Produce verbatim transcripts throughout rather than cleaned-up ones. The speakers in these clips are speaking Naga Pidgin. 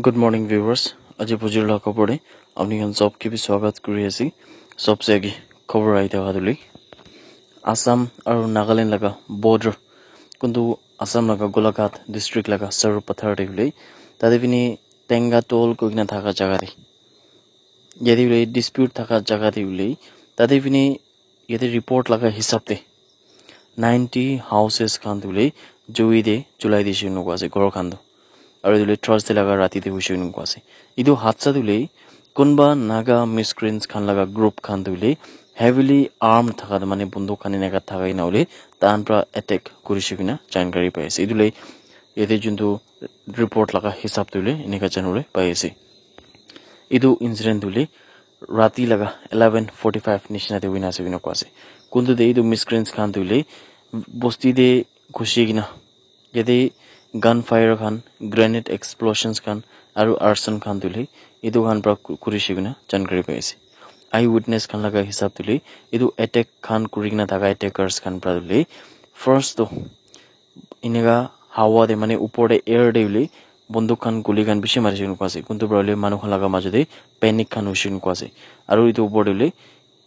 Good morning, viewers. Aji bujur la khobor de apni khan sob ke bi swagat kuri ase. Sobse age khobor ahi thaka tu le Assam aru Nagaland laga border, kuntu Assam laga Golaghat district laga Sarupathar de hoile, tate bini Tenga Toll koi kena thaka jaga de, yate hoile dispute thaka jaga de hoile, tate bini yate report laga hisab de ninety houses khan tu hoile jui de julai dishe koina koa ase, ghor khan tu. Aru etu hoile Thursday laga rati de hoishe koina koa ase. Etu hadsa tu hoile kunba Naga miscreants khan laga group khan tu hoile heavily armed thaka tu, mane bunduk khan eneka thakai na hoile tahan pra attack kurishe koina jankari pai ase. Etu hoile yate juntu report laga hisab tu hoile eneka janibole pai ase. Etu incident tu hoile rati laga eleven forty-five nishina de hoina ase koina koa ase. Kuntu de etu miscreants khan tu hoile bosti de ghusi kena yate gunfire khan, grenade explosions khan aru arson khan tu hoile etu khan pra ku- kurishe koina jankari pai ase. Eye witness khan laga hisab tu hoile etu attack khan kuri kena thaka attackers khan pra tu hoile first tu eneka hawa de, mane upor de, air de hoile bunduk khan guli khan bishi marishe koina koa ase. Kuntu pra hoile manu khan laga majo de panic khan hoishe koina koa ase. Aru etu upor de hoile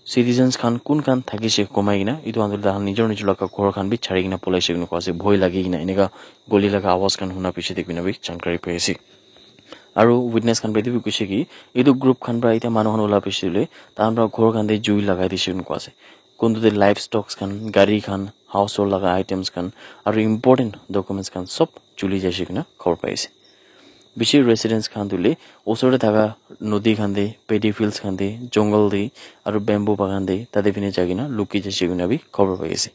citizens khan kun khan thakishe komai kena, etu khan tu tahan nijor nijor laga ghor khan bi chari kena polaishe koina koa ase, bhoi lagi kena. Eneka guli laga awaz khan huna piche de koina bi jankari pai ase. Aru witness khan pra etu bi koishe ki etu group khan pra eta manu khan ula piche de hoile tahan pra ghor khan de jui lagai dishe koina koa ase. Kuntu de livestocks khan, gari khan, household laga items khan aru important documents khan sob juli jaishe koina khobor pai ase. Bishi residents khan tu hoile osor de thaka nodi khan de, paddy fields khan de, jungle de aru bamboo bagan de tate phine jai kena luki jaishe koina bi khobor pai ase.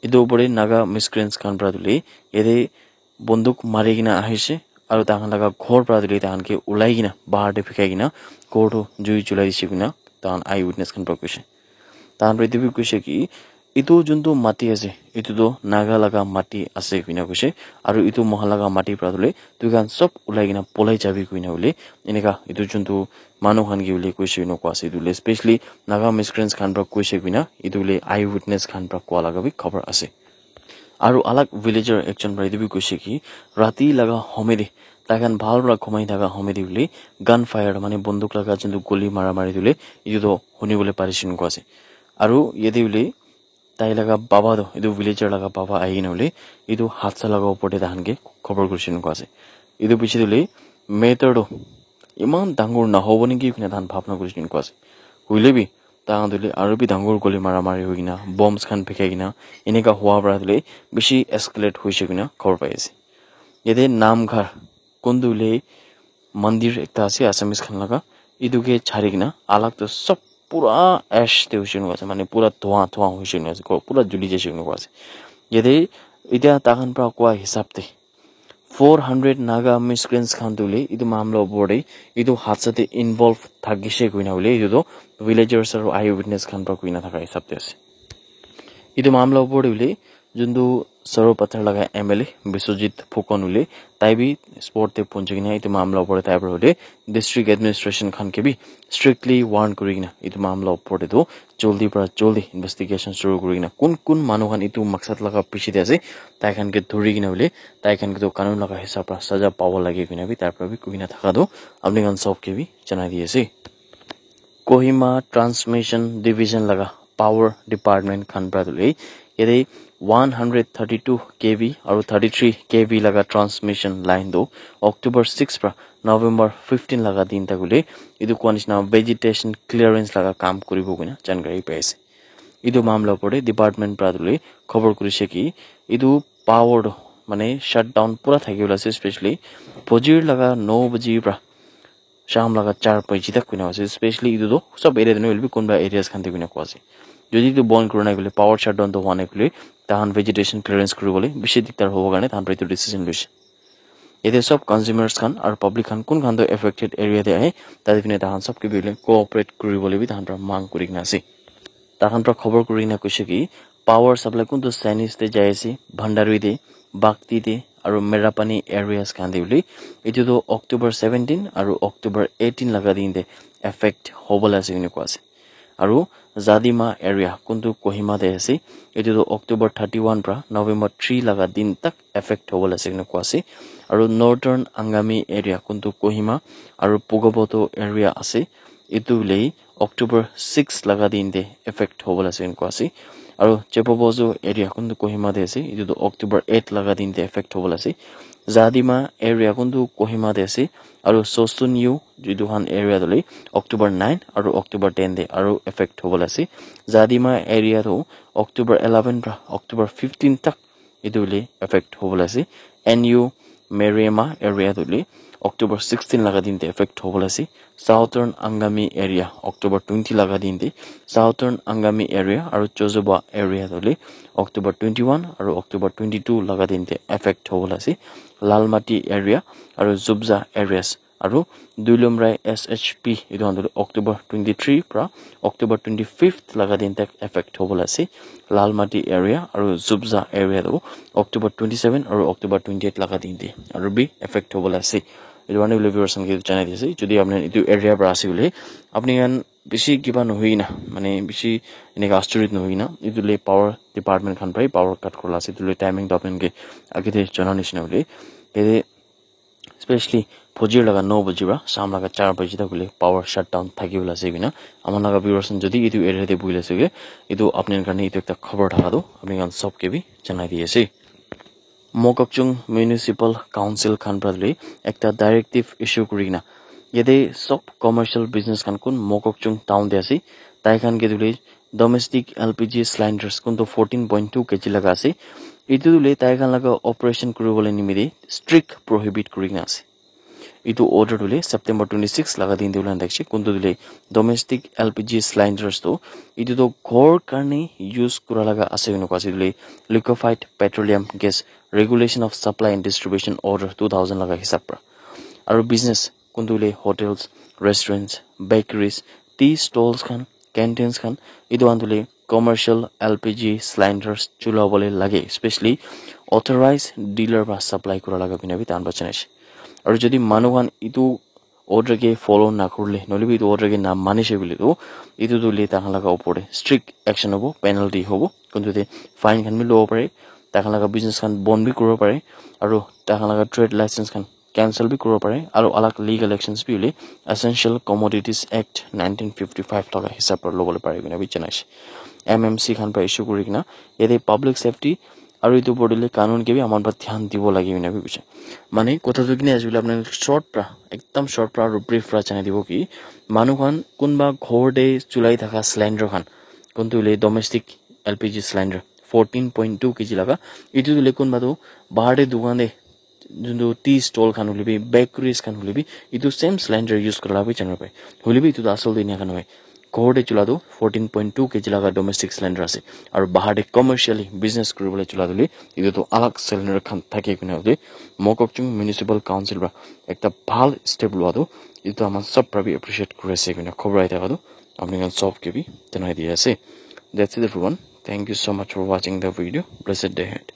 Etu upor de Naga miscreants khan pra tu hoile yate bunduk mari kena ahishe aru tahan laga ghor pra tu hoile tahan ke ulai kena bahar de phikai kena ghor tu jui julai dishe koina tahan eye witness khan pra koishe. Tahan pra etu bi koishe ki etu juntu mati ase, etu tu Naga laga mati ase koina koishe. Aru etu moikhan laga mati pra tu hoile tui khan sob ulai kena polai jabi koina hoile eneka etu juntu manu khan ke hoile koishe koina koa ase. Etu hoile specially Naga miscreants khan pra koishe koina etu hoile eye witness khan pra koa laga bi khobor ase. Aru alag villager ekjon pra etu bi koishe ki rati laga home de tai khan bhal pra ghumai thaka home de hoile gunfire, mane bunduk laga juntu guli mara mari tu hoile etu tu huni bole parishe koina koa ase. Aru yate hoile tai laga baba tu, etu villager laga baba ahi kena hoile etu hadsa laga upor de tahan ke khobor kurishe koina koa ase. Etu piche de hoile matter tu eman dangor nahobo niki koina tahan bhabna kurishe koina koa ase. Hoile bi tahan tu hoile aru bi dangor guli mara mari hoi kena, bombs khan phikai kena eneka hua pra tu hoile bishi escalate hoishe koina khobor pai ase. Yate Namghar, kuntu hoile mandir ekta ase Assamese khan laga, etu ke chari kena alag tu sob pura ash de hoishe koina ase, mane pura dhua dhua hoishe koina ase, ghor pura juli jaishe koina ase. Yate eta tahan pra koa hisab de four hundred Naga miscreants khan tu hoile etu mamla upor de etu hadsa de involve thakishe koina hoile etu tu villagers aru eye witness khan pra koina thaka hisab de ase. Etu mamla upor de hoile juntu Sarupathar laga M L A Biswajit Phukan hoile tai bi spot de punchi kena etu mamla upor de tai pra hoile district administration khan ke bi strictly warn kuri kena etu mamla upor de tu joldi pra joldi investigation shuru kuri kena kun kun manu khan etu maksad laga piche de ase tai khan ke dhuri kena hoile tai khan ke tu kanun laga hisab pra saja pabo lage koina bi tai pra bi koi kena thaka tu apni khan sob ke bi janai di ase. Kohima Transmission Division laga Power Department khan pra tu hoile yate one hundred thirty-two K V aru thirty-three K V laga transmission line tu October six pra November fifteen laga din tak hoile etu koa nishina vegetation clearance laga kam kuribo koina jankari pai ase. Etu mamla upor de department pra tu hoile khobor kurishe ki etu power tu mane shutdown pura thaki bole ase, specially bojir laga no baji pra sham laga char baji tak koina ase. Specially etu tu sob area de nohoile bi kunba areas khan de koina koa ase. Jodi etu bon kuri nai koile, power shutdown tu hua nai koile, tahan vegetation clearance kuri bole bishi diktar hobo karne tahan pra etu decision loishe. Yate sob consumers khan aru public khan kun khan tu affected area de ahe, tate phine tahan sob ke bi hoile cooperate kuri bole bi tahan pra mang kuri kena ase. Tahan pra khobor kuri kena koishe ki power supply kuntu Sainis te jai ase, Bhandari te, Bakti te aru Merapani areas khan te hoile etu tu October seventeen aru October eighteen laga din te affect hobo la ase koina koa ase. Aru Zadima area kuntu Kohima te ase, etu tu October thirty one pra November three laga din tak affect hobole ase koina koa ase. Aru Northern Angami area kuntu Kohima aru Pugaboto area ase, etu le October six laga din te affect hobole ase koina koa ase. Aru Chebobozo area kuntu Kohima te ase, etu tu October eight laga din te affect hobole ase. Zadima area kuntu Kohima te ase, aru Sosunyu etu khan area tu le October nine aru October ten te aru affect hobole ase. Zadima area tu October eleven pra October fifteen tak etu le affect hobole ase. N U Merema area tu le October sixteen laga din te affect hobole ase. Southern Angami area October twenty laga din te, Southern Angami area aru Chozuba area tu le October twenty one aru October twenty two laga din te affect hobole ase. Lalmati area aru Zubza areas aru Duilumrai S H P etu khan tu October twenty three pra October twenty fifth laga din tak affect hobole ase. Lalmati area aru Zubza area tu October twenty seven aru October twenty eight laga din te aru bi affect hobole ase. Etu karne bole viewers khan ke janai di ase, jodi apni khan etu area pra ase bole, apni khan bishi kiba nohoi na, mane bishi eneka astorit nohoi na, etu le power department khan pra power cut kurila ase, etu le timing tu apni khan ke age te jana nishina hoile, yate specially fojir laga no baji pra sham laga char baji tak hoile power shutdown thaki bole ase koina. Ama laga viewers khan jodi etu area te bohi ase ke, etu apni khan karne etu ekta khobor thaka tu apni khan sob ke bi janai di ase. Mokokchung Municipal Council khan pra le ekta directive issue kuri kena, yate sob commercial business khan kun Mokokchung town te ase, tai khan ke tu le domestic L P G cylinders kuntu fourteen point two K G laga ase, etu tu le tai khan laga operation kuri bole nimite strict prohibit kuri kena ase. Etu order tu le September twenty six laga din te ulai thakishe, kuntu tu le domestic L P G cylinders tu etu tu ghor karne use kura laga ase koina koa ase, etu le Liquefied Petroleum Gas Regulation of Supply and Distribution Order two thousand laga hisab pra. Aru business kuntu le hotels, restaurants, bakeries, tea stalls khan, canteens khan, etu khan tu le commercial L P G cylinders chula bole lage, especially authorized dealer pra supply kura laga koina bi tai khan pra janai ase. Aru jodi manu khan etu order ke follow na kurile, nohoile bi etu order ke na manishe koile tu, etu tu le tai khan laga opor te strict action hobo, penalty hobo, kuntu te fine khan bi lobo pare, tai khan laga business khan bon bi kuribo pare, aru tai khan laga trade license khan cancel bi kuribo pare, aru alag legal actions bi hoile Essential Commodities Act nineteen fifty five laga hisab para lobole pare koina bi janai ase. M M C khan para issue kuri kena yate public safety aru etu opor te hoile kanun ke bi aman para dhyan dibo lage koina bi koise. Mane kotha tu kine ase koile apni khan short para, ekdam short para aru brief para janai dibo ki manu khan kunba ghor te chulai thaka cylinder khan, kuntu hoile domestic L P G cylinder fourteen point two K G laga, etu tu hoile kunba tu bahar te dukan te juntu tea stall khan hoile bi, bakeries khan hoile bi, etu same cylinder use kura la bi janibo pare. Hoile bi etu tu asol tu enika nohoi. Ghor te chula tu fourteen point two K G laga domestic cylinder ase. Aru bahar te commercially business kuribole chula tu hoile, etu tu alag cylinder khan thake koina hoile, Mokokchung Municipal Council para ekta bhal step lua tu, etu aman sob para bi appreciate kuri ase koina khobor ahi thaka tu, apni khan sob ke bi janai di ase. That's it everyone. Thank you so much for watching the video. Blessed day ahead.